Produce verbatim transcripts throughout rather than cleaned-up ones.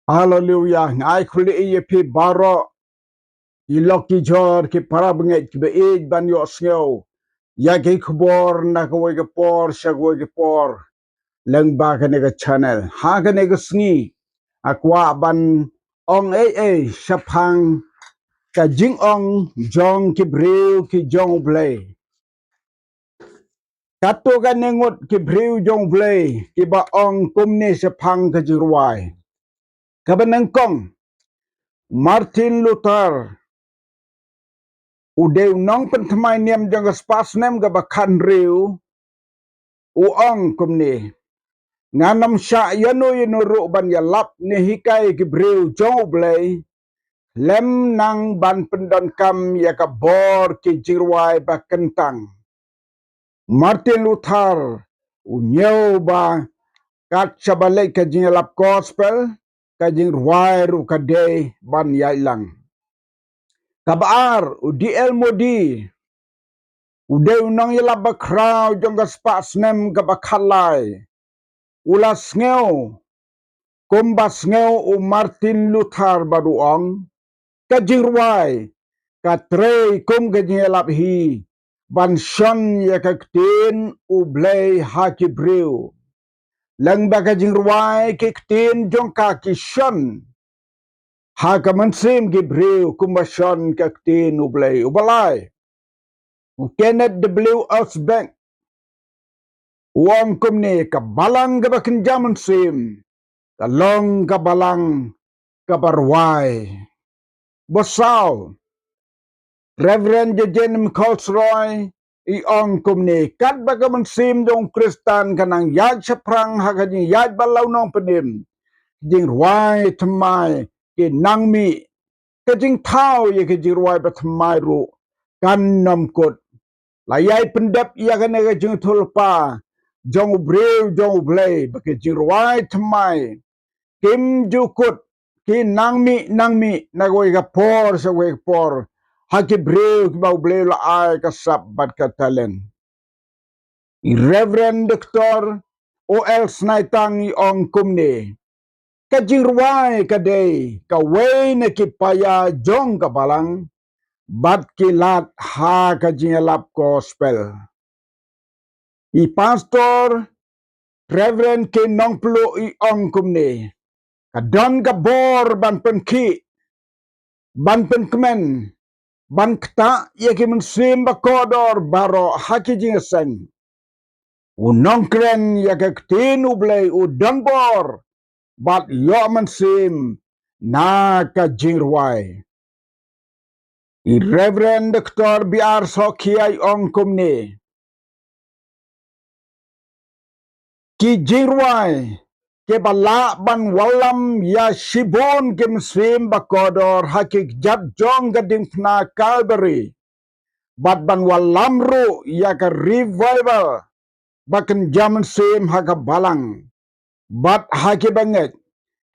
Haleluya. Nga ai khublei ïa phi baroh, i lok i jor, ki para bangeit kiba ïeit ban ïohsngew ïa ki khubor na kawei ka por sha kawei ka por lyngba kane ka channel. Ha kane ka sngi nga kwah ban ong ei ei shaphang ka jingong jong ki briew ki jong U Blei. Katto katne ngut ki briew jong U Blei kiba ong kumne shaphang ka jingrwai. Kaba nyngkong, Martin Luther, u dei u nongpynthymmai niam jong ka spah snem kaba khathynriew, u ong kumne: Ngan ym shah ïano ïano ruh ban ïalap ne hikai ki briew jong U Blei khlem nang ban pyndonkam ïa ka bor ki jingrwai ba kyntang. Martin Luther u ñiew ba kat shaba leit ka jingïalap gospel, ka jingrwai ruh ka dei ban ïaid lang. Kaba ar, u D L Moody, u dei u nongïalap bakhraw jong ka spah snem kaba khatlai, u la sngew kumba sngew u Martin Luther bad u ong: Ka jingrwai ka trei kum ka jingïalap hi ban shon ïa ka ktien U Blei ha ki briew. Lyngba ka jingrwai ki ktien jong ka ki shon ha ka mynsiem ki briew kumba shon ka ktien U Blei. Uba lai, u Kenneth W Osbeck, u ong kumne: Ka balang kaba kynja mynsiem ka long ka balang kaba rwai. Ba saw, Reverend J J Nichols Roy, i ong kumne: Katba ka mynsiem jong u Khristan ka nang ïaid shaphrang ha ka jingïaid bad la u Nongpynim, jingrwai thymmai ki nang mih, ka jingthaw ïa ka jingrwai ba thymmai ruh kan ym kut. La ïai pyndep ïa kane ka jingïathuhlypa jong u briew jong U Blei ba ki jingrwai thymmai kim ju kut, ki nang mih nang mih na kawei ka por sha kawei ka por ha ki briew kiba U Blei u la ai ka sap bad ka talent. I Reverend Doctor O L Snaitang i ong kumne: Ka jingrwai ka dei kawei na ki paia jong ka balang bad ki lad ha ka jingïalap gospel. I Pastor Reverend K Nongpluh i ong kumne: Ka don ka bor ban pynkhih, ban pynkmen, ban ktah ïa ki mynsiem ba kordor baroh ha ki jingïaseng. U nongkren ïa ka ktien U Blei u don bor bad ïoh mynsiem na ka jingrwai. I Reverend Doctor B R Sawkhiah i ong kumne: Ki jingrwai kiba lah ban wallam ïa shibun ki mynsiem ba kordor ha ki kjat jong ka diengphna Kalbari, bad ban wallam ruh ïa ka revival ba kynja mynsiem ha ka balang bad ha ki bangeit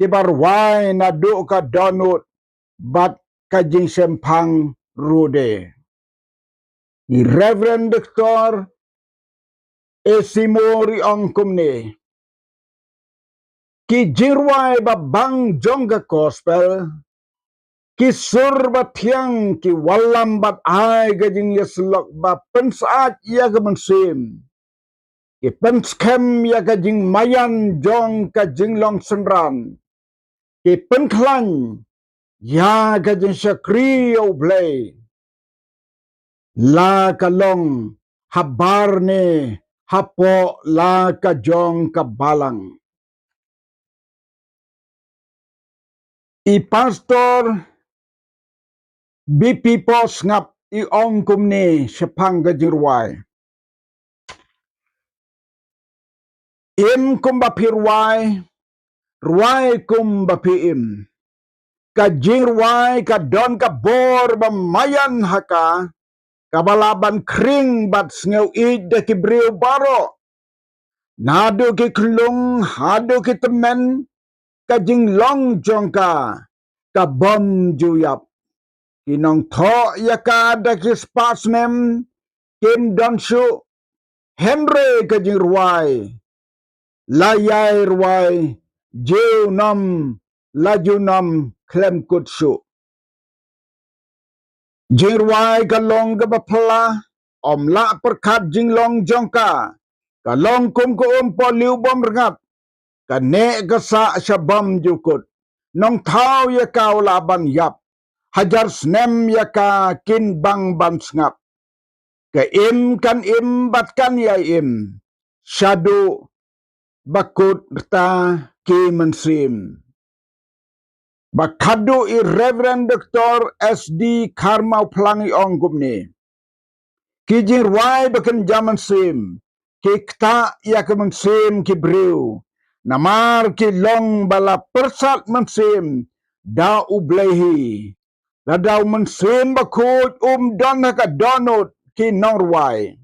kiba rwai naduh ka dohnud bad ka jingshemphang ruh de. I Reverend Doctor A C Moore i ong kumne: Ki jingrwai ba bang jong ka gospel, ki sur ba thiang ki wallam bad ai ka jingïasyllok ba pynsyaid ïa ka mynsiem, ki pynskhem ïa ka jingmaïan jong ka jinglong synran, ki pynkhlaiñ ïa ka jingshakri ïa U Blei, la ka long habar ne hapoh la ka jong ka balang. I Pastor B P Paul Sngap i ong kumne shaphang ka jingrwai: Im kumba phi rwai, rwai kumba phi im. Ka jingrwai ka don ka bor ba maïan ha ka, kaba lah ban khring bad sngew ïeit da ki briew baroh. Naduh ki khyllung haduh ki tymmen, ka jinglong jong ka ka bym ju ïap. Ki nongthoh ïa ka da ki spah snem kim don shuh, hynrei ka jingrwai la ïai rwai junom la ju nym khlem kut shuh. Jingrwai ka long kaba phylla, ym lah pyrkhat jinglong jong ka. Ka long kum ka um pohliew bym rngap, ka neh ka sah sha bym ju kut. Nongthaw ïa ka u lah ban ïap, hajar snem ïa ka kin bang ban sngap. Ka im kan im bad kan ïai im shaduh ba kut rta ki mynsiem. Ba khadduh i Reverend Doctor S D Kharmawphlang i ong kumne: ki jingrwai ba kynja mynsiem ki ktah ïa ka mynsiem ki briew, namar ki long ba la pyrsad mynsiem da U Blei hi. Lada U Mynsiem Bakhuid um don ha ka dohnud ki nongrwai,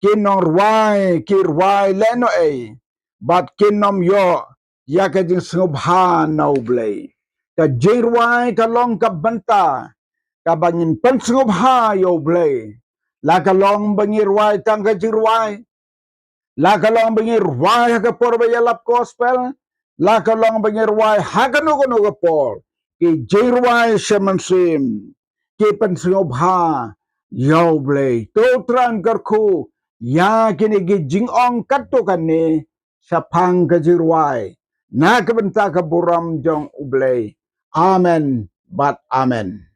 ki nongrwai ki rwai lehnohei bad kin nym ïoh ïa ka jingsngewbha na U Blei. Ka jingrwai ka long ka bynta kaba ngin pynsngewbha ïa U Blei. La ka long ba ngi rwai tang ka jingrwai, la ka long ba ngi rwai ha ka por ba ïalap gospel, la ka long ba ngi rwai ha kano kano ka por, ki jingrwai sha mynsiem ki pynsngewbha ïa U Blei. To Trai un kyrkhu ïa kine ki jingong katto katne shaphang ka jingrwai na ka bynta ka burom jong U Blei. Amen bad amen.